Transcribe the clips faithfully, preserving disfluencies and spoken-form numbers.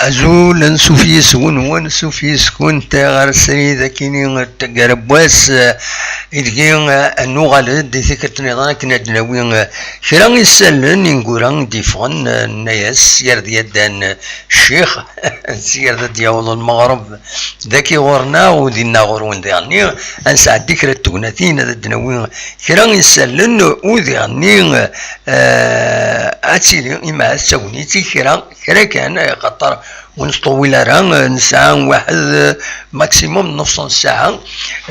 Azul, ansuf yes-wen, ansuf yes-kent ɣer srid akini n taggara n wass, eh, ideg, eh, nuɣal-d i tikkelt nniḍen akken ad d-nawi, eh, kra isallen ineggura i d-yeffɣen, eh, nenna-yas syer d yaddan, eh, ccix, syer d ad d-yaweḍ lmeɣreb daki ɣur-neɣ u dinna ɣur-wen diɣenni, ad nesɛeddi kra n tegnatin ad d-nawi kra isallen u diɣenni, eh, ad tili imah d tagnit i kra kra kan, eh, xaṭer ur nettṭewwil ara, eh, nesɛa waḥed, eh, maximum neuf cents ssaɛa.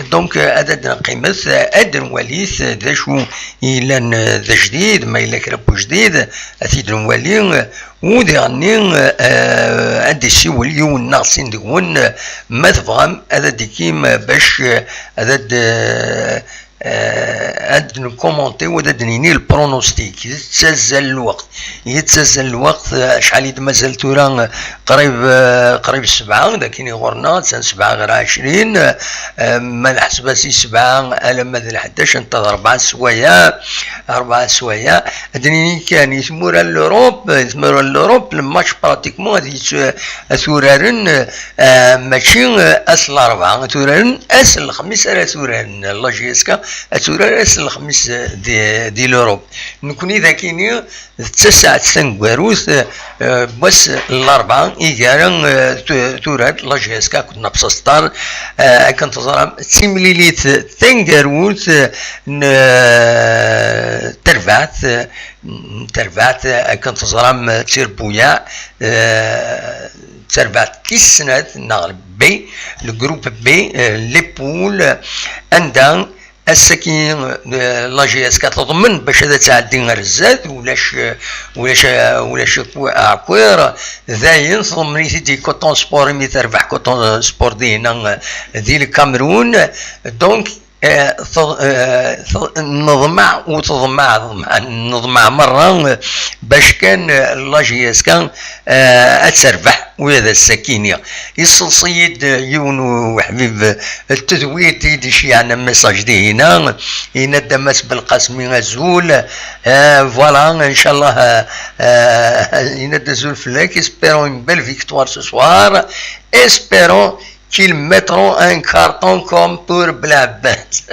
Donc, eh, ad ad-neqqimet, eh, ad nwalit, eh, d acu yellan, eh, d ajdid, ma yella kra n wejdid, ad t-id-nwali, eh, u diɣenni, eh, ad d-isiwel yiwen neɣ sin deg-wen, eh, ma tebɣam ad ad-ikim, eh, bac, eh, ad ad-, eh, eh, ad nkumonti u ad d-nini le pronostic. Yettazzal lweqt. Yettazzal lweqt, eh, acḥal i d-mazal tura, eh, qrib, eh, qrib sebɛa, d akken i ɣur-neɣ, attan sebɛa ɣer ɛecrin, eh, ma neḥseb-as i sebɛa alamma d lḥdac, anta d rebɛa swayeɛ, rebɛa swayeɛ. Ad d-nini kan, i tmura n l'Europe, i tmura n l'Europe, le match pratiquement ad yettu-, ad t-uraren, eh, mačči, eh, ass n larebɛa, ad t-uraren ass n lexmis ara t-uraren. La J S K ad turar ass n lexmis, eh, di, di l'Europe. Nekni d akini d tasaɛet taneggarut, eh, n wass n larebɛa i gar, eh, tu-, turar la J S K akked Napsa Star, eh, akken teẓram d timlilit taneggarut, eh, n, eh, terbaɛt, eh, n terbaɛt, eh, akken teẓram, eh, d tirbuyaɛ, eh, d terbaɛt tis snat neɣ B, le groupe B, eh, les poules, anda ass-agi, eh, la J S K teḍmen bac ad tɛeddi ar zdat, ulac, eh, ulac, eh, ulac akw-, aɛkwir, dayen teḍmen-it-id i Coton Sport imi terbeḥ Coton Sport dihina, eh, di Lkamerun. Donc, eh, teḍ-, eh, teḍ-, neḍmeɛ u teḍmeɛ, teḍmeɛ, neḍmeɛ merra, eh, bac kan, eh, la J S K, eh, ad terbeḥ. Ula d ass-akini, yesseḍs-iyi-d yiwen uḥbib n tedwilt i d-iceyyɛen amessage dihina, yenna-d a Mass Belqasmi azul, eh, voilà, inchallah, eh, eh, yenna-d azul fell-ak, espérons une belle victoire ce soir, espérons qu'ils mettront un carton comme pour Blabent.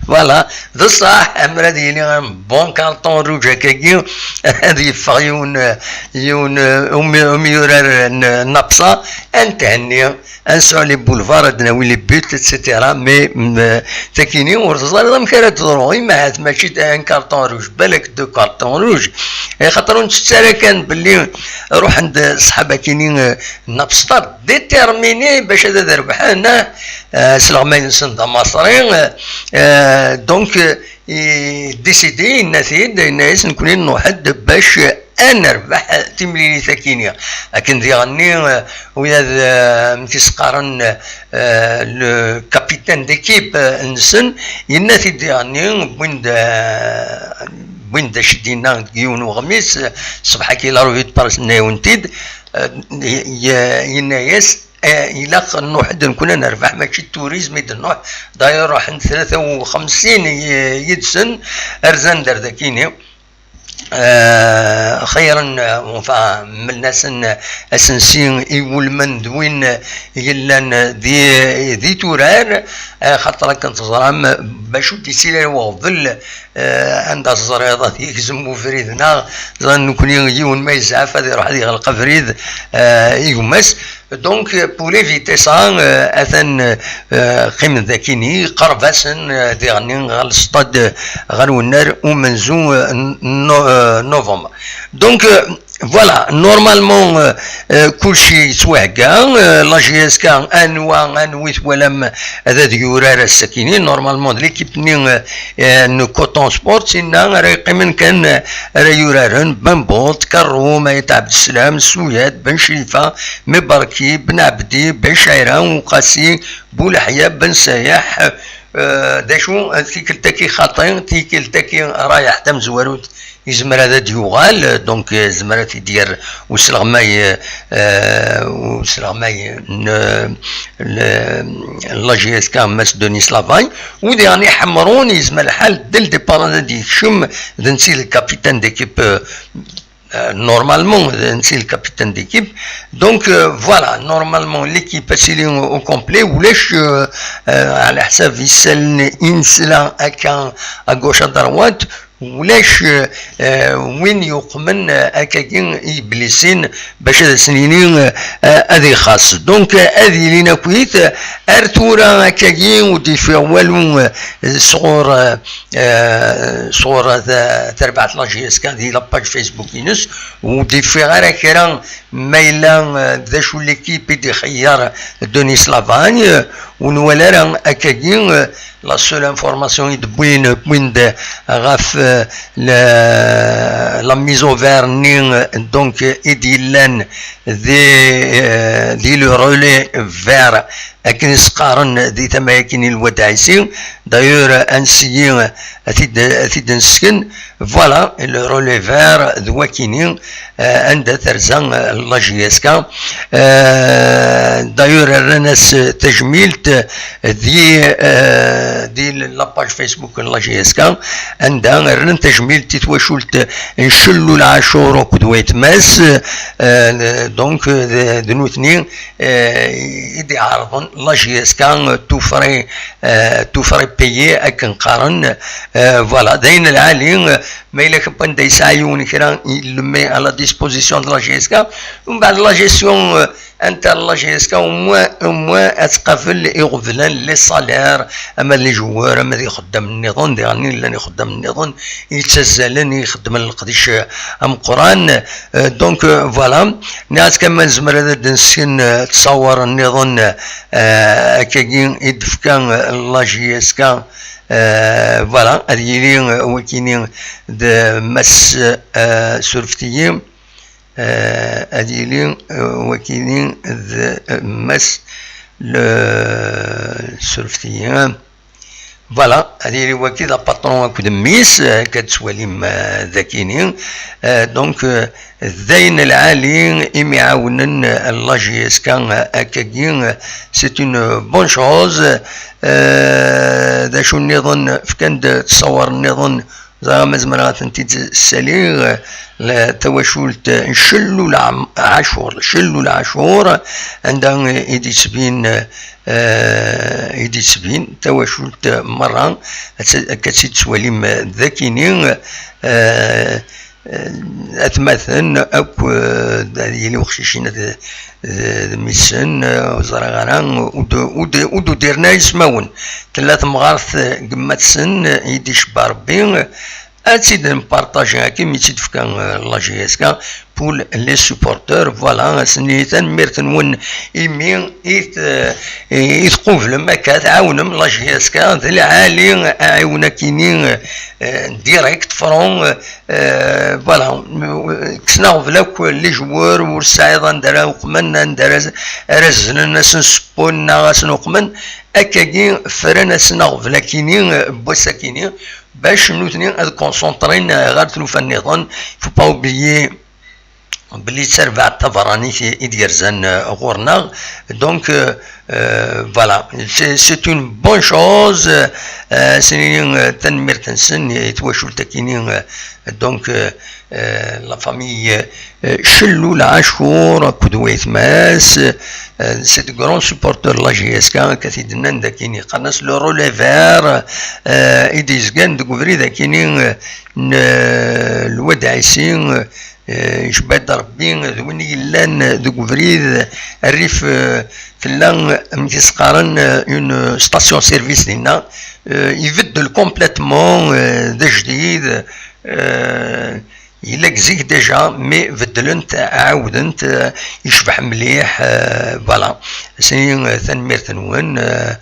Voilà, d ṣṣeḥ, amer ad yili un bon carton rouge akkagi, ad yeffeɣ yiwen, yiwen, umi, umi yurar n, Napsa, ad nethenni, ad nesɛu les boulevards, ad nawi les buts, et cetera. Mais, mm, takini ur teẓriḍ amek ara d-teḍru, imahat mačči d un carton rouge, balak deux cartons rouges, eh, xaṭer ur nettett ara kan belli ruḥen-d ṣṣḥab akini, eh, Napstar déterminé bac ad, ad rebḥen, eh, s leɣmay-nsen d amaṣri, eh, donc, eh, décidé, yenna-t-id, yenna-yas, nekni nruḥ-d bac ad nerbeḥ timlilit akini. Akken diɣenni, eh, ula d, eh, amek i s-qqaren, eh, le capitaine d'équipe, eh, nsen, yenna-t-id diɣenni, wwin-d, eh, wwin-d acu d-yenna deg yiwen uɣmis, eh, ṣṣbeḥ-agi la revue de presse tenna-yawen-t-id, eh, y-, y-, yenna-yas, eh, ilaq nruḥ-d nekni ad nerbeḥ, mačči d turizm i d-nruḥ. D'ailleurs, ruḥen tlata u xemsin y-, yid-sen, rzan-d ar dakini. Eh, xeyren, eh, enfin, mlen-asen, eh, asensi iwulmen d win, eh, yellan, eh, di, di turar, eh, xaṭer akken teẓram, eh, bac ur d-ittili ara uɣbel, eh, anda teẓriḍ ad yegzem ubrid, neɣ ẓran nekni yiwen ma yezɛef ad iruḥ ad yeɣleq abrid, eh, i gma-s. Donc, pour éviter ça, euh, atan, euh, qqimen dakini, qerb-asen, euh, diɣenni ɣer le stade, euh, ɣer wennar umenzu, euh, n-, no-, euh, novembre. Donc, euh, Voilà, normalement, euh, euh, kulci yettwahegga, euh, la J S K, anwa, anwi twalam ad, ad yurar ass-akini, normalement, d l'équipe-nni, euh, euh, n Coton Sport, tinna ara yeqqimen kan, euh, ara yuraren, Bambout, Karroum, Ayt Abdeslam, Souyad, Ben Chrifa, Mebarki, Ben Abdi, Ben Chaïra, Ouqassi, Boulaḥya, Ben Sayaḥ, euh, d acu, tikkelt-agi xaṭi, tikkelt-agi rayeḥ tamezwarut, yezmer ad d-yuɣal, donc, euh, yezmer ad t-id-yerr usleɣmay, euh, usleɣmay n, euh, le, la J S K Mass Denis Lavagne, u diɣen iḥemmrun, yezmer lḥal, dès le départ, ad d-yekcem, d netta i d capitaine d'équipe, euh, euh, normalement, d netta i d capitaine d'équipe. Donc, euh, voilà, normalement, l'équipe ad tili au complet, ulac, euh, euh, ɛla ḥsab isallen i nesla akka à gauche à droite, ulac, euh, euh, win yuqmen, euh, akkagi i blessin bac ad asen-yini, euh, euh, ad ixaṣ. Donc, euh, ad ilin akkit, euh, ar tura akkagi ur d-yeffiɣ walu, euh, sɣur, euh, euh, sɣur, euh, ta-, tarbaɛt la J S K di la page Facebook-ines, ur d-yeffiɣ ara kra ma yella, euh, d acu l'équipe i d-ixeyyar Denis Lavagne, euh, ur nwala ara akkagi, euh, la seule information i d-wwin, wwin-d ɣef, euh, la, la mise au vert-nni, euh, donc, euh, i d-yellan di, euh, di le relais vert, akken i s-qqaren di tama-agi n Lwad Ɛisi. D'ailleurs, ansi ad t-id-, ad t-id-nesken. Voilà, le relais vert d wakini, euh, anda terza, euh, la J S K. Euh, d'ailleurs, rran-as tajmilt di, euh, di la page Facebook n la J S K, anda rran tajmilt i twacult n Cellu Lɛacur akked waytma-s, euh, donc, d, d nutni, euh, i d-iɛerḍen la J S K, euh, tout frais, euh, tout frais payé, akken qqaren. Euh, voilà, d ayen lɛali, euh, ma yella kan wanda yesɛa yiwen kra, il le met à la disposition de la J S K. Mbeɛd la gestion, euh, interne la J S K, au moins, au moins, ad tqabel iɣeblan, les salaires, ama d les joueurs, ama d ixeddamen nniḍen, diɣen llan ixeddamen nniḍen, yettazzalen, ixeddmen leqdic, euh, ameqqran. Euh, donc, euh, voilà. Nniɣ-as kan ma nezmer ad d-nesken, euh, ttṣawar nniḍen, euh, akkagi i d-tefka, euh, la J S K, euh, voilà, ad yili, euh, wakini d Mass, euh, surfet-iyi, euh, ad yili, euh, wakini d, euh, Mass le surfet-iyi. Voilà, ad yili waki d apatron akked mmi-s, euh, akka d-tettwalim, euh, dakini. Euh, donc, euh, d ayen lɛali imi ɛawnen, euh, la J S K, euh, akkagi, euh, c'est une bonne chose. Euh, d acu nniḍen, fkan-d ttṣawar nniḍen, ẓriɣ ma zemreɣ ad tent-id-ssaliɣ, la tawacult n Cellu Lɛam-, Ɛacur, Cellu Lɛacur, anda i d-yettbin, euh, i d-yettbin tawacult merra, ad tt-, akka tt-id-tettwalim dakini, euh, euh, atmaten akk, euh, ad yili uqcic-in d, d, d mmi-tsen, euh, ur ẓriɣ ara, ur d-, ur d-, ur d-udiren ara ismawen. Tella temɣart, euh, n yemma-tsen, euh, i d-icebba Rebbi, euh, ad tt-id-nparṭaji akken mi tt-id-tefka, euh, la J S K pour les supporters. Voilà, asen-nni tanemmirt-nwen imi i t-, euh, i tqublem akka, tɛawnem la J S K, d lɛali aɛiwen akini, euh, direct, franc, euh, Euh, voilà, kksen aɣbel akk les joueurs, ur tesɛiḍ anda ara uqmen, anda ara, ara znen, ad sen-sewwen neɣ ad sen-uqmen. Akkagi, fran-asen aɣbel akini, euh, n wass akini, bac nutni ad concentrén, euh, ɣer tlufa nniḍen. Faut pas oublier belli d tarbaɛt tabeṛṛanit i, i d-yerzan, euh, ɣur-neɣ. Donc, euh, Euh, voilà, c'est, c'est une bonne chose. Euh, c'est une, euh, tanemmirt-nsen i twacult akini, euh, donc, euh, euh, la famille, euh, Cellu Lɛacur akked waytma-s, euh, c'est de grands supporters de la J S K, akka t-id-nnan d akini, qqaren-as le relais vert, euh, i d-yezgan deg ubrid akini, euh, n, euh, Lwad Ɛisi, euh, Eh, icebba-d Rebbi d win yellan deg ubrid rrif, eh, tella, amek i s-qqaren, eh, une station service dinna. Eh, ibeddel complètement, eh, d ajdid, eh, Yella deg zik déjà, mais beddlent, ɛawdent, euh, yecbeḥ mliḥ, euh, voilà. Sani, euh, tanemmirt-nwen, euh,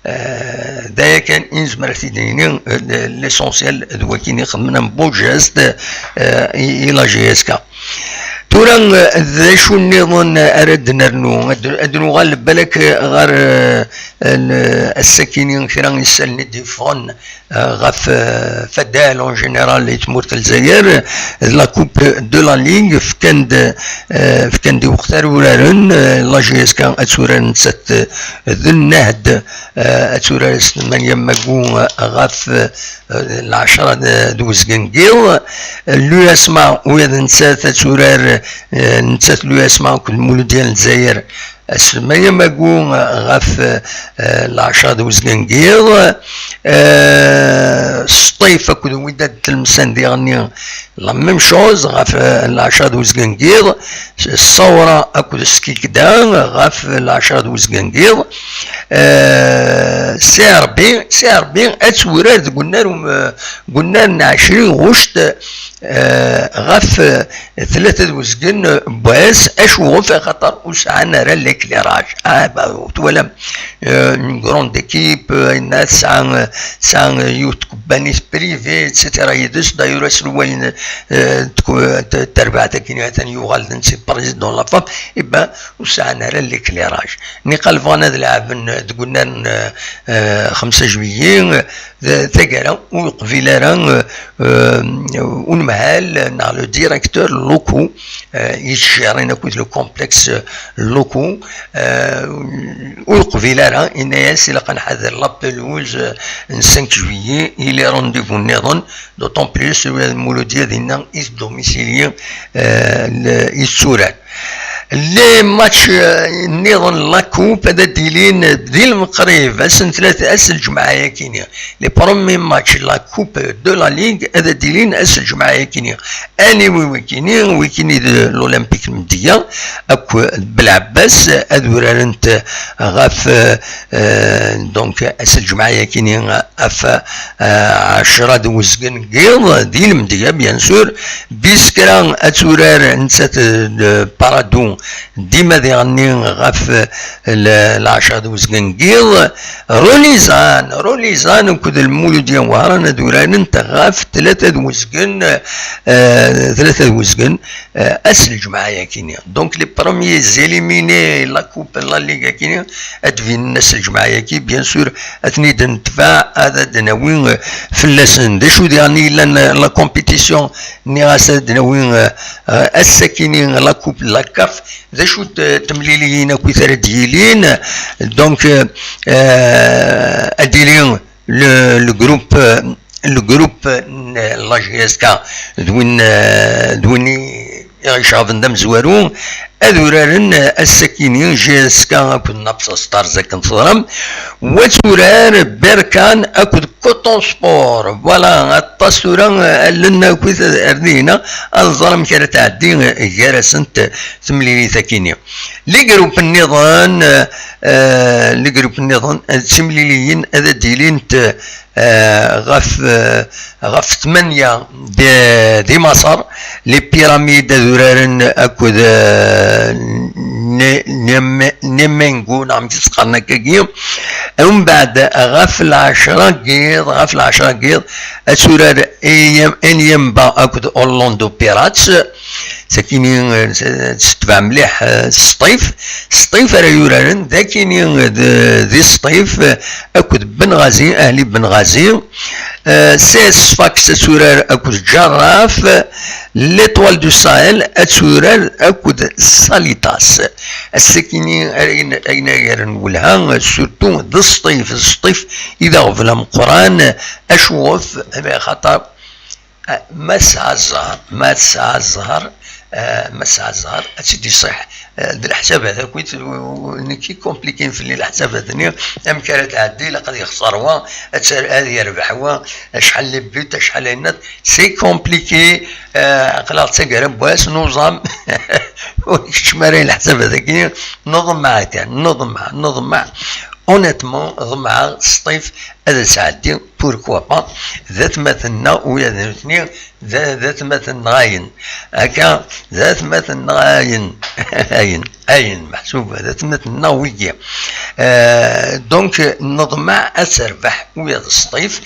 euh, d aya kan i nezmer ad t-id-nini, euh, l'essentiel d wakin i xedmen am beau geste, euh, i, i la G S K. Tura, euh, d acu nniḍen ara d-nernu? Ad, ad nuɣal balak ɣer, euh, l-, ass-akini kra n yisallen i d-yeffɣen, euh, ɣef, euh, fadal en général i tmurt n Lezzayer, d la Coupe de la Ligue, fkan-d, euh, fkan-d i weqtar uraren, euh, la G S K ad turar nettat, euh, d Nnehd, euh, ad turar s tmanya magu, euh, ɣef, euh, lɛecra d, d uzgen n yiḍ. L'U S M A, ula d nettat ad turar, euh, nettat l'U S M A akked Muludya n Lezzayer, ass n tmanya magu, euh, ɣef, euh, lɛecra d uzgen n yiḍ. Euh, Sṭif akked Wydad Tlemsan diɣenni, la même chose, ɣef, euh, lɛecra d uzgen n yiḍ. Ṣṣawra akked Skikda ɣef lɛecra d uzgen n yiḍ. Euh, C R B, C R B ad turar deg unnar, um, deg unnar n ɛecrin ɣuct, euh, ɣef, euh, tlata d uzgen n wass, acuɣef? Axaṭer ur sɛan ara l'éclairage. Ah, bah, twalam, euh, une grande équipe, euh, inna tesɛa, tesɛa yiwet tkebbani privée, et cetera yid-s. D'ailleurs, aselway n, euh, tku-, t-, terbaɛt-agi atan yuɣal d netta président la femme. Eh ben, ur sɛan ara l'éclairage. Niqal bɣan ad lɛaben deg unnar n, euh, xemsa juillet, d-, taggara ur yeqbil ara, euh, euh, unemhal neɣ le directeur locaux, euh, yettjerrin akked le complexe locaux, euh, ur yeqbil ara, yenna-yas ilaq ad nḥader la pelouse, euh, n cinq juillet, ili rendez-vous nniḍen, d'autant plus, euh, Muludya dinna i s-domicilié, euh, le-, i tturar. Les matchs, euh, nniḍen la coupe ad d-ilin di lmeqrib, ass n tlata, ass n lǧemɛa-yakini. Les premiers matchs la coupe de la ligue ad d-ilin ass n lǧemɛa-yakini. Aniwi wikini? Wikini d l'Olympique Mdiyya akked Belɛebbas ad urarent ɣef, euh, donc, ass n lǧemɛa-yakini ɣef, euh, ɛecra d uzgen n yiḍ di Lemdeyya, bien sûr. Biskra ad turar nettat d Paradou dima diɣenni ɣef, euh, l-, lɛecra d uzgen n yiḍ. Rulizan, Rulizan akked Lmuludya n Wehran ad urarent ɣef tlata d uzgen, euh, tlata d uzgen, euh, ass n lǧemɛa-yakini. Donc, les premiers éliminés, la coupe, la ligue-akini, ad d-binen ass n lǧemɛa-yaki, bien sûr, ad ten-id-netbeɛ, ad, ad d-nawi, euh, fell-asen. D acu diɣen i yellan, euh, la compétition, nniɣ-as ad d-nawi, euh, euh, ass-akini, la coupe, la caf, d acu t-, temliliyin akkit ara d-yilin, donc, euh, euh, ad d-yili le, le groupe, euh, le groupe n la G S K d win, d win i ɣ-iceɣben d amezwaru, ad uraren ass-akini G S K akked Napsa Stars akken teẓram, wa turar Berkan akked Coton Sport. Voilà, aṭas tura allen akkit ar dihina, ad nẓer amek ara tɛeddi gar-asent temlilit-akini. Les groupes nniḍen, euh, les groupes nniḍen, euh, d timliliyin ad d-ilint, euh, ɣef, euh, ɣef tmanya di, di Maṣer, les Pyramides ad uraren akked, euh, Ne-, Neme-, Nemengo, neɣ amek i s-qqaren akkagi. Umbeɛd, ɣef lɛecra n yiḍ, ɣef lɛecra n yiḍ, ad turar Eyem-, Enyemba akked Orlando Pirates. Sakini, eh, s-, tetbeɛ mliḥ, eh, Sṭif. Sṭif ara yuraren, d akini, eh, d, di Sṭif, eh, akked Benɣazi, Ahli Benɣazi. Eh, C S Sfax ad turar akked Jarraf. L'Étoile du Sahel ad turar akked Salitas. Ass-akini ara yen-, ayen ara garen welha, surtout d Sṭif, d Sṭif i d aɣbel ameqqran, acuɣef, xaṭer Ah, ma tesɛa zzher, ma tesɛa zzher, ah, ma tesɛa zzher, ad tt-id-iṣiḥ. Ah, d leḥsabat akkit, u-, u-, nekk i compliqué fell-i leḥsabat-nni, amek ara tɛeddi, ilaq ad yexṣer wa, ad tar-, ad yerbeḥ wa, acḥal les buts, acḥal les notes, c'est compliqué, ah, aql-aɣ d taggara n wass, nuẓam, ur nekcem ara i leḥsabat-agi, neḍmeɛ kan, neḍmeɛ, neḍmeɛ. Honnêtement, ḍemɛeɣ s ṭṭif ad sɛeddi, pourquoi pas, d atmaten-nneɣ ula d nutni d d atmaten-nneɣ ayen. Akka, d atmaten-nneɣ ayen. Ayen, ayen, meḥsub d atmaten-nneɣ wigi. Euh, donc, neḍmeɛ ad terbeḥ ula d s ṭṭif,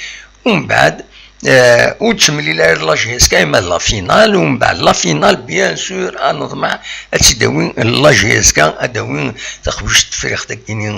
umbeɛd, euh, ur d-temlil ara la J S K, ima d la finale, umbeɛd la finale, bien sûr, ad neḍmeɛ ad tt-id-tawi la J S K, ad d-tawi taxbict tefrixt akini,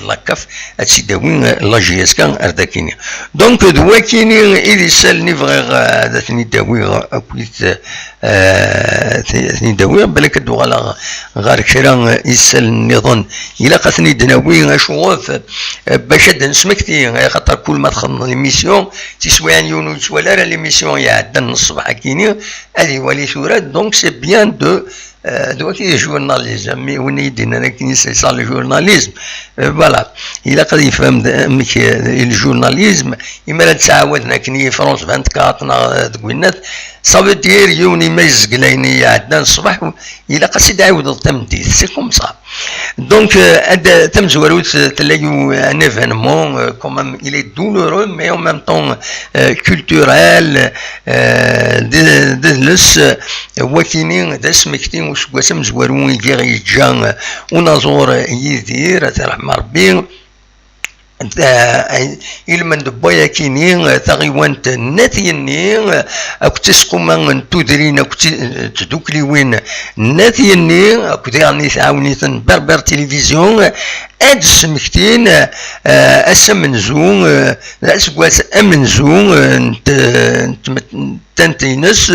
la kaf, ad tt-id-tawi la J S K ar dakini. Donc, d wakini i d isallen i bɣiɣ, euh, ad ten-id-awiɣ akkit, euh, ad ten-id-awiɣ, balak ad d-uɣaleɣ ɣer kra isallen nniḍen. Ilaq ad ten-id-nawi, acuɣef, euh, bac ad d-nesmekti, axaṭer kul ma txedmeḍ l'émission, tiswiɛin yiwen ur yettwali ara l'émission iɛeddan n ṣṣbeḥ akini, ad iwali tura, donc c'est bien de Euh, d wagi d journalisme, mi win i d-yennan akken c'est ça le journalisme. Euh, voilà. Ilaq ad yefhem d amek, euh, le journalisme, imi ara d-ttɛawaden akken i France vingt-quatre neɣ, euh, deg winnat, ça veut dire yiwen ima yezgel ayen i iɛeddan ṣṣbeḥ, ilaq ad tt-id-ɛiwdeḍ tameddit, c'est comme ça. Donc, euh, ad, tamezwarut, euh, tella yiw-, un événement, euh, quand même, il est douloureux, mais en même temps, euh, culturel, euh, d, d adles, euh, wakini d asmekti useggas amezwaru i giɣ yeǧǧa, euh, unaẓur, euh, Yidir, ad t-yerḥem Rebbi. Euh, ilmend n wayakini, euh, taɣiwant n At Yenni, euh, akked tiseqquma n tudrin akked ti-, euh, tdukliwin n At Yenni, akked diɣen i tɛawnit n Berber Télévision, euh, ad d-smektin, euh, ass amenzu, euh, d aseggas amenzu, euh, n t-, n tmet-, tant-ines,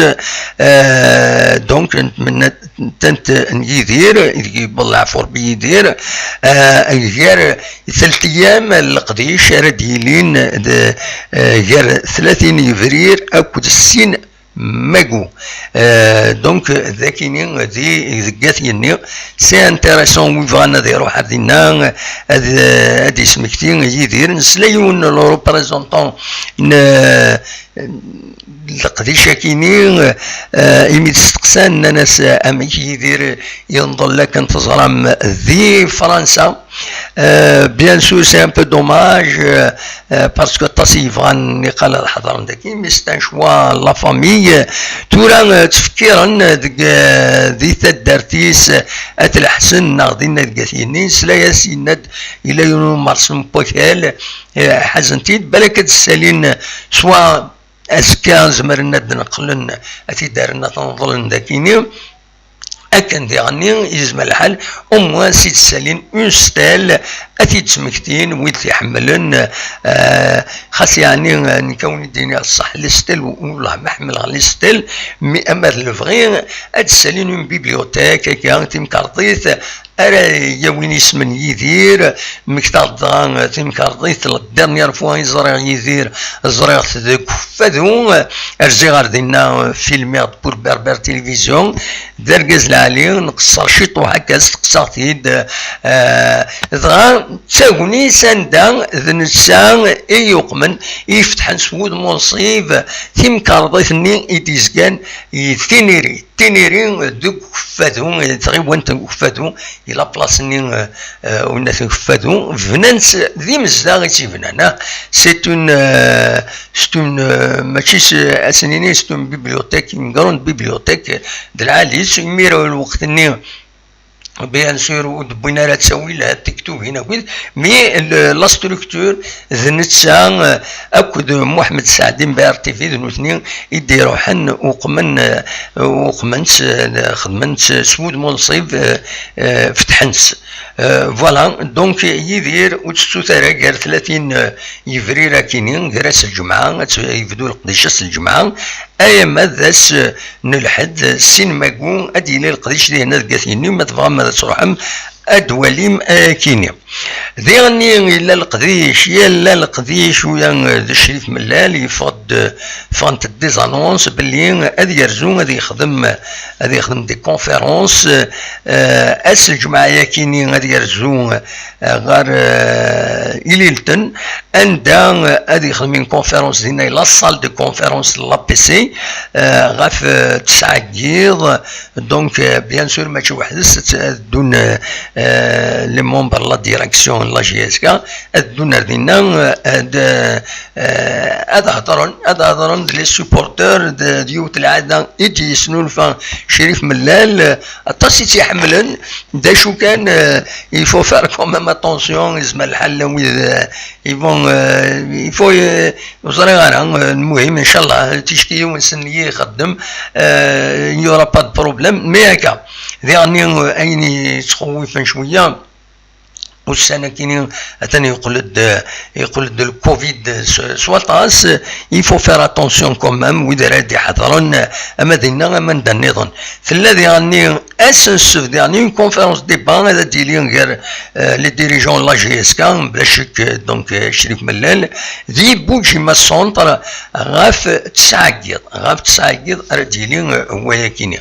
euh, donc, n tmenna-, tant n Yidir, ideg yewweḍ leɛfu Rebbi Yidir, euh, gar telt ayyam n leqdic ara d-yilin d, euh, gar tlatin yebrir akked sin magu. Euh, donc, d akini di, deg At Yenni, c'est intéressant, wi bɣan ad iruḥ ar dinna, ad, ad ismekti Yidir. Nesla yiwen n le représentant n, leqdic-akini, euh, imi d-steqsan, nnan-as, euh, amek Yidir yenḍel akken teẓram di Fransa. Euh, bien sûr, c'est un peu dommage, euh, euh, parce que aṭas i yebɣan iqal ad ḥeḍren daki, mais c'est un choix de la famille. Tura, euh, ttfekkiren deg, euh, di taddart-is, euh, At Lḥsen, neɣ dinna deg At Yenni, nesla-as, yenna-d, yella yiwen umerṣum n wakal, euh, ḥazen-t-id, balak ad d-ssalin, euh, soit azekka zemren ad d-neqlen, ad t-id-rren, ad t-neḍlen dakini. Akken diɣenni yezmer lḥal, au moins si d-ssalin une stèle, ad t-id-smektin wid t-iḥemmlen, euh, xas yeɛni, euh, nekk ad wen-id-iniɣ ṣṣeḥ, les stèles, u-, wellah ma ḥemmleɣ les stèles, mais ama d lebɣi, ad d-ssalin une bibliothèque, akka, timkarḍit, ara yawin isem n Yidir, mmektaɣ-d dɣa timkarḍit, la dernière fois i ẓriɣ Yidir, ẓriɣ-t deg Ukeffadu, rziɣ ar dinna, filmiɣ-d pour Berber Télévision, d argaz lɛali, nqeṣṣer ciṭuḥ akka, steqsaɣ-t-id, eh, dɣa d tagnit anda d netta i yuqmen, i ifetḥen s wudem unṣib, timkarḍit-nni i d-izgan, i d tiniri. Tiniri deg Ukeffadu, tɣiwant n Ukeffadu, i la place-nni, euh, euh, unat n Ukeffadu, bnan-tt d imezdaɣ i tt-ibnan, ah. C'est une, euh, c'est une, euh, mačči s-, ad s-nini, c'est une bibliothèque, une grande bibliothèque, d lɛali-tt, imir lweqt-nni, bien sûr, ur d-wwin ara ttawil, tiktubin akkit, mais le, la structure d netta, euh, akked Muḥemmed Saɛdi n B R T V, d nutni i d-iruḥen, uqmen, euh, uqmen-tt, euh, xedmen-tt s wudem unṣib, euh, euh, fetḥen-tt. Euh, voilà, donc Yidir ur tettut ara gar tlatin, euh, yebrir akini, gar ass n lǧemɛa, ad tt-, yebdu leqdic ass n lǧemɛa, ayama d ass, euh, n lḥedd, sin magu, ad d-yili leqdic dihin deg At Yenni, ma tebɣam ad truḥem, ad d-twalim ayakini. Diɣenni yella leqdic, yella leqdic, uya d Crif Mellal, yeffeɣ-d, ffɣent-d des annonces belli ad yerzu, ad yexdem, ad yexdem des conférences, euh, ass n lǧemɛa-yakini ad yerzu, euh, ɣer, euh, Ililten, anda, euh, ad yexdem une conférence dinna, la salle de conférence de l'A P C, euh, ɣef, euh, tesɛa n yiḍ, donc, euh, bien sûr, mačči weḥd-s, ad, ad ddun, euh, euh, les membres de la direction n la J S K, ad ddun ar dinna, euh, ad, euh, ad hedren, ad hedren d les supporters d, d yiwet lɛada i d-yesnulfa Crif Mellal, euh, aṭas i tt-iḥemmlen, d acu kan, euh, il faut faire quand même attention, yezmer lḥal wid, euh, ils vont, euh, il faut, euh, ur ẓriɣ ara, euh, lmuhim, inchallah, ticki yiwen sen i ixeddem, euh, il n'y aura pas de problème, mais akka, diɣen, euh, ayen yettxewwifen cwiya, ussan akkin atan yeqqel-d, yeqqel-d le covid s, s waṭas, il faut faire attention quand même, wid ara d-iḥeḍren, ama dinna, ama anda nniḍen. Tella diɣen ass n ssebt, diɣen une conférence de débat, ad d-yili gar, euh, les dirigeants n la J S K, bla ccek, euh, donc, euh, Crif Mellal, di Bujima Centre, ɣef tesɛa n yiḍ, ɣef tesɛa n yiḍ ara d-yili, euh, wayakini.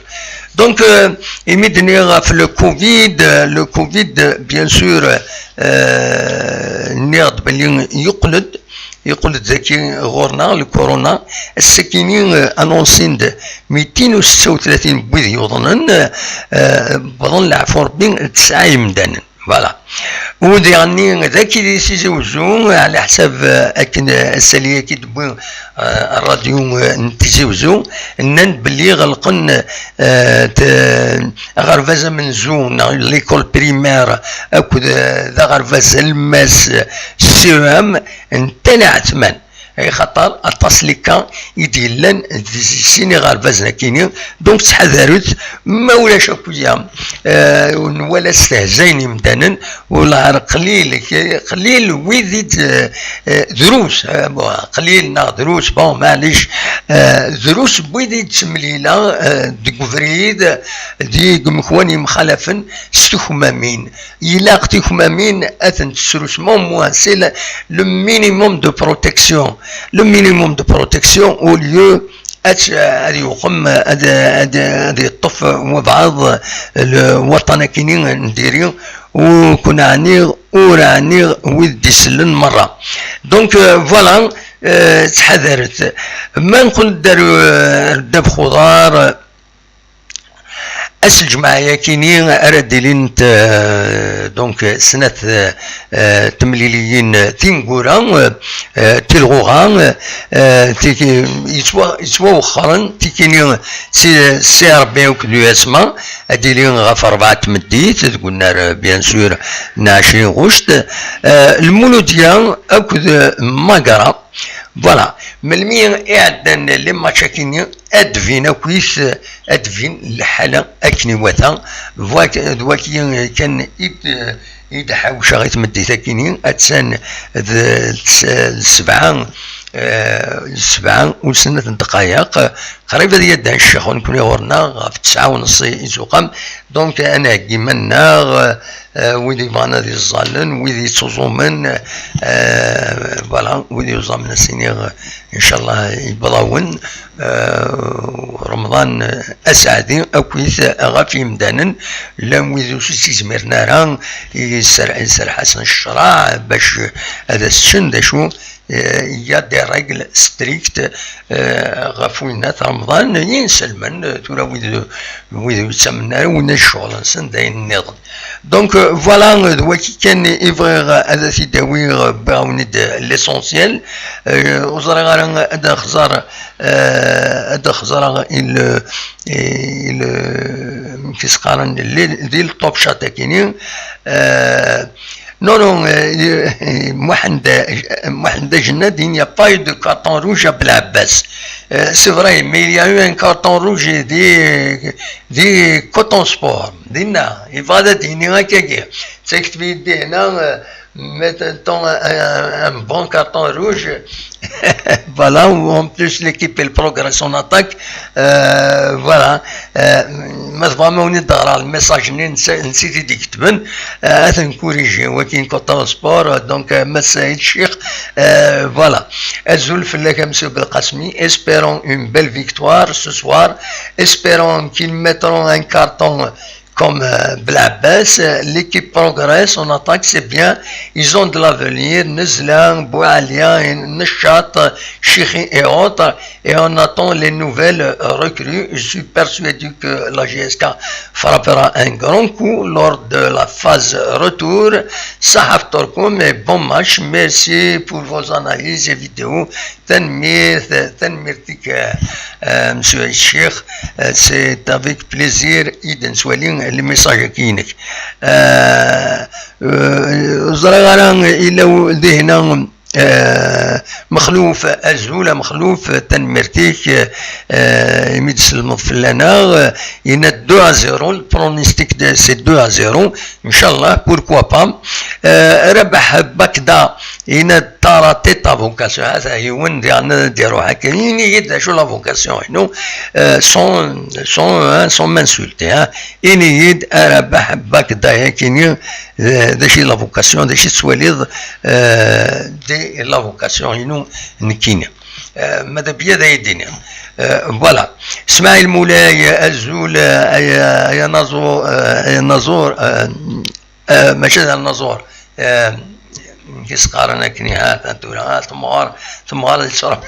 Donc, euh, imi d-nniɣ ɣef le covid, euh, le covid, euh, bien sûr, euh, nniɣ-d belli yeqqel-d, yeqqel-d daki ɣur-neɣ, le corona, ass-akini, euh, annoncé-d mitin u setta u tlatin n wid yuḍnen, euh, wwḍen leɛfu Rebbi tesɛa yemdanen. Voilà. U diɣenni d akid i Tizi Wezzu, ɛla ḥsab, euh, akken, euh, ass-agi i d-tewwi, euh, rradyu, euh, n Tizi Wezzu, nnan-d belli ɣelqen, euh, t-, aɣerbaz amenzu neɣ l'école primaire akked, euh, d aɣerbaz alemmas, euh, C E M n Tala Ɛetman. Axaṭer aṭas n les cas i d-yellan di sin iɣerbazen akini, donc ttḥadaret, ma ulac akk-ya, euh, nwala stehzayen imdanen, wellah ar qlil, qlil wid i d, euh, drus, euh, bon, qlil neɣ drus, bon, maɛlic, euh, drus n wid i d-ttemlila, euh, deg ubrid, di yemekwan yemxalafen s tukmamin. Ilaq tikmamin ad tent-tesrusmem, c'est le, le minimum de protection. Le minimum de protection au lieu ad, ad yuqem, ad, ad, ad yeṭṭef wabɛaḍ lwaṭan akini n diri, u kun ɛniɣ, ur ɛniɣ wid d-isellen merra. Donc, euh, voilà, euh, ttḥadaret. Ma nqel-d ar, ar ddabex uḍar, ass n lǧemɛa-yakini ara d-ilint, euh, donc, snat, euh, temliliyin tineggura, euh, euh, tilɣuɣa, euh, tiki-, yettwa-, yettwawexxren, tikini si, si Rebbi akked U S M A, ad d-ili ɣef rebɛa n tmeddit, deg unnar, euh, bien sûr, n ɛecrin ɣuct, euh, Lmuludya akked, euh, Magra. Voilà. Melmi i ɛeddan les matchs akini, ad d-bin akkit, ad d-bin lḥala akken iwata. D wak-, d waki kan i d-, i d-ḥawceɣ i tmeddit akini, attan d, d, d sebɛa, eh, d sebɛa u snat n ddqayeq, qrib ad yaddan ccix, nekkni ɣur-neɣ ɣef tesɛa u nṣi i tuqam. Donc, ad nheggi iman-nneɣ, euh, wid yebɣan ad iẓẓallen, wid yettuẓumen, euh, voilà, wid yuẓamen, ad s-iniɣ, incallah, yewweḍ-awen, euh, Remḍan, euh, aseɛdi akkit ɣef yimdanen, llan wid ur s-izmiren ara, i ser-, iserreḥ-asen ccreɛ bac ad as-ččen, d acu, euh, il y a des règles strictes, euh, ɣef winna Remḍan, inselmen, euh, tura wid, wid ur yettamen ara, winna ccɣel-nsen d ayen nniḍen. Donc, euh, voilà, euh, d waki kan i bɣiɣ, euh, ad t-id-awiɣ, euh, wwiɣ-awen-id, euh, l'essentiel. Euh, ur ẓriɣ ara ad xẓer, euh, ad xẓreɣ il, il, amek i s-qqaren, li-, di le top chat akini. Euh, Non, non, euh, euh, Mohamed, euh, Mohamed Ajnad, il n'y a pas eu de carton rouge à Belabès. Euh, c'est vrai, mais il y a eu un carton rouge des, des Coton Sport. Dinna, il va de dinner à Kéké. C'est que tu dis, non, euh, mettons un, un, un bon carton rouge. Voilà, où en plus l'équipe elle progresse en attaque. Euh, voilà. Euh, ma tebɣam ad wen-id-ɣreɣ lmessage-nni, nsa-, nsi-t-id iketben, euh, ad ten-corriger, wakin Coton Sport, euh, donc, euh, Mass Saïd Cheikh, euh, voilà. Azul fell-ak a Monsieur Belkacmi, espérons une belle victoire ce soir, espérons qu'ils mettront un carton comme euh, Blabès. Euh, L'équipe progresse en attaque, c'est bien. Ils ont de l'avenir. Nezla, Boualia, Nechat, Chiri et autres. Et on attend les nouvelles recrues. Je suis persuadé que la J S K frappera un grand coup lors de la phase retour. Sahaf Torkoum et bon match. Merci pour vos analyses et vidéos. Tanemmirt, tanemmirt-ik, euh, euh, Monsieur Cheikh. Euh, c'est avec plaisir i d-nettwali les messages-agi-inek. Euh, euh, ẓriɣ ara illa u-, dihin, euh, Mexluf, azul a Mexluf, tanemmirt-ik, euh, imi d-tselmeḍ fell-aneɣ. Euh, yenna-d deux à zéro, le pronostic de, c'est deux à zéro, inchallah, pourquoi pas. Euh, Rabaḥ Bakda, yenna-d t'as raté ta vocation. Hata yiwen diɣen ad d-iruḥ akken. Ini-yi-d d acu la vocation-inu, euh, sans, sans, hein, sans m'insulter, hein. Ini-yi-d a Rabaḥ Bakda, akini, euh, d acu la vocation, d acu tettwaliḍ, euh, di la vocation-inu nekkini. Euh, ma d abya d ay d-iniɣ. Euh, voilà. Smaɛil Mulay, azul, euh, ay, ay anaẓur, euh, ay anaẓur, euh, euh, mačči d anaẓur. Euh, amek i s-qqaren akken, ha, tura, ha, temɣer, temɣer yettruḥ,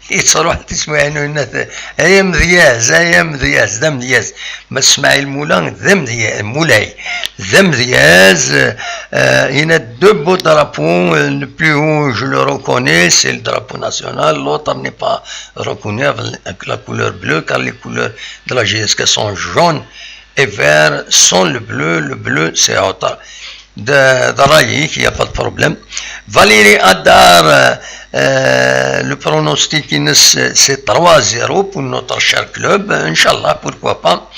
yettruḥ tiswiɛin u yenna-t, ay amedyaz, ay amedyaz, d amedyaz. Ma Smaɛil Mula, d amedya-, Mulay, d amedyaz, euh, il a deux beaux drapeaux, euh, le plus haut, je le reconnais, c'est le drapeau national, l'autre n'est pas reconnu avec la couleur bleue, car les couleurs de la J S K sont jaunes et verts, sans le bleu, le bleu, c'est autre. De, de Rayi, il n'y a pas de problème. Valérie Adar, euh, euh, le pronostic, c'est trois zéro pour notre cher club. Inch'Allah, pourquoi pas.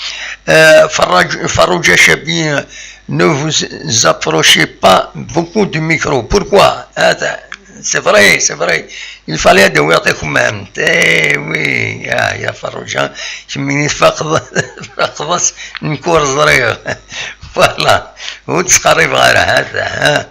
Euh, Faraj-, Farouja Chabi, euh, ne vous approchez pas beaucoup du micro. Pourquoi ? Attends, c'est vrai, c'est vrai. Il fallait de voir tes commentaires. Eh oui, ya, ya Farouja, je me faqeḍ, faqeḍ, une course. Voilà. Ur ttqerribeɣ ara, ha, ha.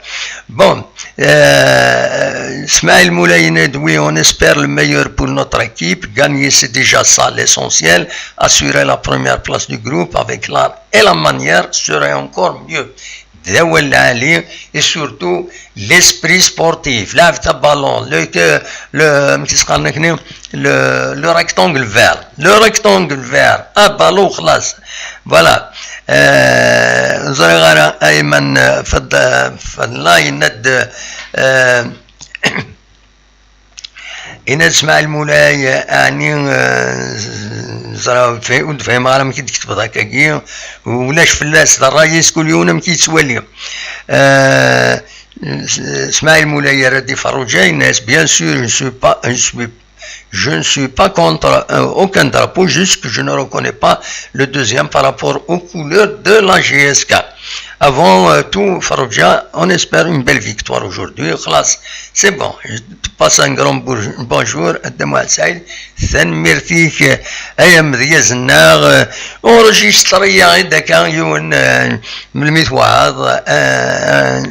Bon, euh, Smaïl Moulay, oui, on espère le meilleur pour notre équipe. Gagner, c'est déjà ça l'essentiel. Assurer la première place du groupe avec l'art et la manière serait encore mieux. D awal lɛali, et surtout l'esprit sportif. Lɛebd aballon, le, le, le, le rectangle vert. Le rectangle vert, aballon, خلاص. Voilà. Euh, ẓriɣ ara Ayman, euh, Fad-, Fadla, yenna-d, euh, yenna-d Smaɛil Mulay, ɛni, euh, ẓriɣ, ur d-fhimeɣ ara amek i d-tketbeḍ akkagi, ulac fell-as, d ṛṛay-is, kul yiwen amek i yettwali. Euh, Smaɛil Mulay yerra-d i Ferruǧa, yenna-as, bien sûr, je ne suis pas, je suis Je ne suis pas contre, euh, aucun drapeau, juste que je ne reconnais pas le deuxième par rapport aux couleurs de la J S K. Avant, euh, tout, Farouja, on espère une belle victoire aujourd'hui. Xlas, c'est bon. Je te passe un grand bou-, bonjour. Adem Saïd, tanemmirt-ik, ay amedyaz-nneɣ, euh, enregistré-aɣ-d akka yiwen, euh, melmi twaɛeḍ, euh,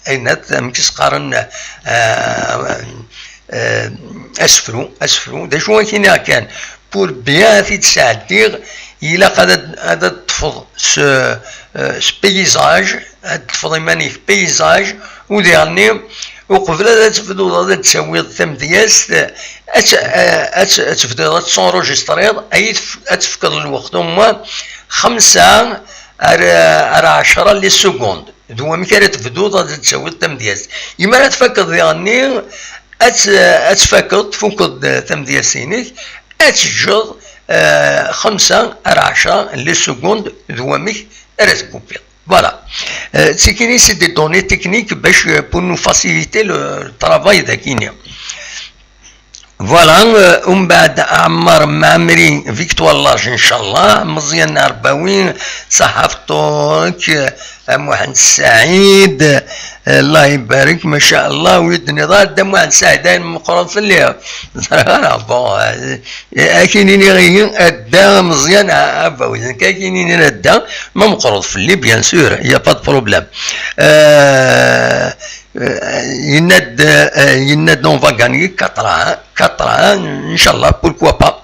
Ayen-at, amek i s-qqaren, euh, euh, asefru, asefru, d acu i k-iniɣ kan, pour bien ad t-id-sɛeddiɣ, ilaq ad, ad, ad teṭṭfeḍ s, euh, s paysage, ad teṭṭfeḍ iman-ik paysage, u diɣenni, uqbel ad, ad tebduḍ ad d-tawiḍ tamedyazt, ad, t-, euh, ad, t-, ad tebdiḍ ad tessenregistriḍ, ad yi-tef-, ad tefkeḍ lweqt au moins xemsa ar, ar ɛecra les secondes. D wamek ara tebduḍ ad d-tawiḍ tamedyazt. Imi ara tfakeḍ diɣenni, ad t-, ad tfakeḍ, tfukeḍ tamedyazt-inek, ad teǧǧeḍ, euh, xemsa ar ɛecra les secondes d wamek ara tkupiḍ. Voilà. Euh, c'est des données techniques باش, euh, pour nous faciliter le, le travail dagini. Voilà, euh, umbeɛd Ɛemmar Mɛemmri, victoire large, inchallah. Meẓyan Ɛerbawi, Saḥaf Ṭurk, euh, Muḥend Saɛid, euh, Allah ibarek, macallah, wid nniḍen, Dda Muḥend Saɛid, ayen meqqren fell-i. Ẓriɣ ara, bon, euh, ad k-iniɣ ihi, a Dda Meẓyan Ɛerbawi, nekk ad k-iniɣ a Dda, ma meqqreḍ fell-i, bien sûr, y a pas de problème. Euh, Euh, yenna-d, euh, yenna-d, on va gagner quatre à un, quatre à un, inchallah, pourquoi pas.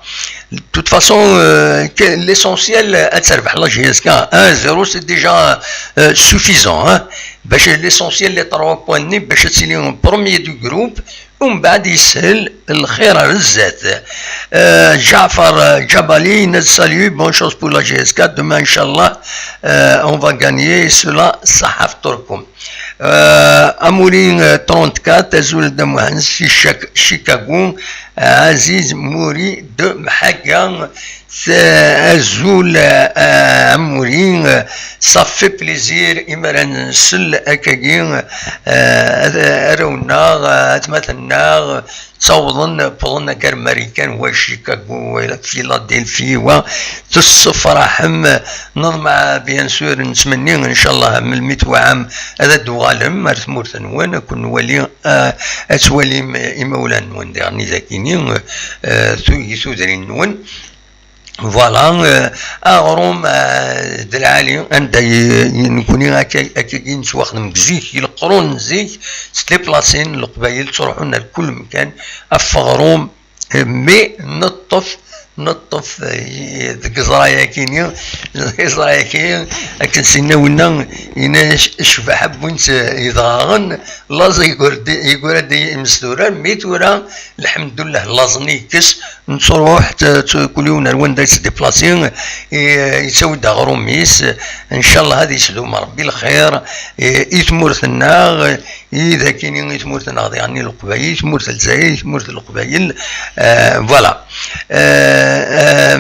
De toute façon, euh, que l'essentiel, euh, ad terbeḥ la J S K. Un zéro, c'est déjà, euh, suffisant, hein. Bac l'essentiel, les trois points-nni, bac ad tili premier du groupe, u mbeɛd yeshel lxir ar zdat. Euh, Jaafar, euh, Djabali, yenna-d: salut, bonne chance pour la J S K. Demain, Inch'Allah, euh, on va gagner. Cela, ṣaḥa fṭurkum. Euh, Amouri, euh, trente-quatre, azul Dda Muḥend, si Chic-, Chicago, euh, Aziz Mouri de Mḥagga, c'est azul, euh, Amouri, euh, ça fait plaisir, imi ara nsel akkagi, euh, arraw-nneɣ, euh, atmaten-nneɣ, ttawḍen, wwḍen akka ar Marikan, wa Chicago, wa Philadelphie, wa tessefraḥem, neḍmeɛ, bien sûr, nettmenni, inchallah, melmi twɛam ad d-tuɣalem ar tmurt-nwen, ad ken-nwali, ah, ad twalim imawlan-nwen diɣen i dakini, eh, tu-, i tudrin-nwen. Voilà, eh, aɣrum, eh, d lɛali, anda i, i nekni akka, akkagi nettwaxdem deg zik, i leqrun n zik, ttdiplasin Leqbayel, ttruḥun ar kul mkan, ɣef uɣrum, mi neṭṭef, neṭṭef, eh, deg iẓra-yagi-ni, iẓra-yagi, akken s-yenna winna, yenna-yas: cbaḥ n win tt-yedɣaɣen, laẓ yeggura-d, yeggura-d imesdurar, mi tura, lḥemdullah, laẓ-nni yekkes, nettruḥ, t-, t-, kul yiwen ar wanda yettdiplasi, i-, yettawi-d aɣrum-is, ncallah ad yesdum Rebbi lxir, i, i tmurt-nneɣ, i dakini i tmurt-nneɣ, diɣen i Leqbayel, i tmurt n Lezzayer, i tmurt n Leqbayel, euh, voilà. Euh, euh,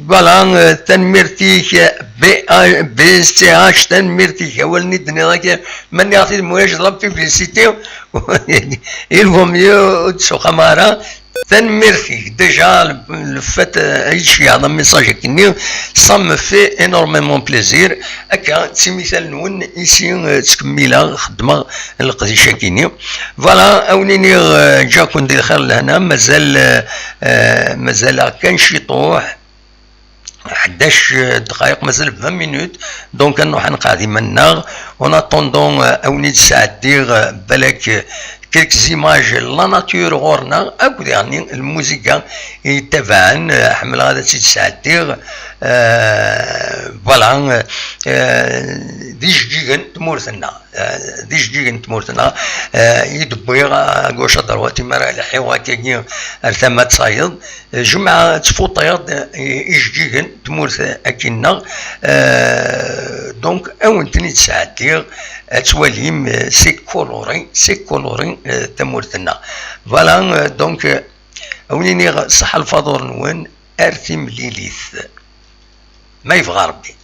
voilà, euh, tanemmirt-ik, B A, B S T H, tanemmirt-ik, awal-nni d-tenniḍ akka, ma nniɣ-t-id, ma ulac d la publicité, il vaut mieux ur d-suqam ara. Tanemmirt-ik, déjà, le, le fait, euh, ay d-tceyyɛeḍ amessage akkenni, ça me fait énormément plaisir. Akka, d timital-nwen, ici, euh, ttkemmileɣ, xeddmeɣ leqdic akkenni. Voilà, a wen-iniɣ, euh, ǧǧiɣ-ken di lxir lehna, mazal, euh, euh, mazal-aɣ kan ciṭuḥ. ḥdac ddqayeq, mazal vingt minutes, donc ad nruḥ ad nqeɛɛed iman-nneɣ. En attendant, euh, a wen-id-sɛeddiɣ, euh, balak, euh, quelques images n la nature ɣur-neɣ, akked yeɛni lmuziga yettabaɛen, euh, ḥemmleɣ ad tt-id-sɛeddiɣ, euh, voilà, euh, euh, d ijeǧǧigen n tmurt-nneɣ. Eh, d ijeǧǧigen n tmurt-nneɣ, eh, i d-wwiɣ, à gauche, à droite, mi ara lḥiɣ akkagi ar tama d tayeḍ, eh, jemɛeɣ, ttfuṭiɣ-d, eh, ijeǧǧigen n tmurt akkin-nneɣ. Eh, donc, a wen-ten-id-sɛeddiɣ, ad twalim, eh, c'est coloré, c'est coloré, eh, tamurt-nneɣ. Voilà, eh, donc, eh, a wen-iniɣ ṣṣeḥḥa lfaḍur-nwen, ar timlilit. Ma yebɣa Rebbi.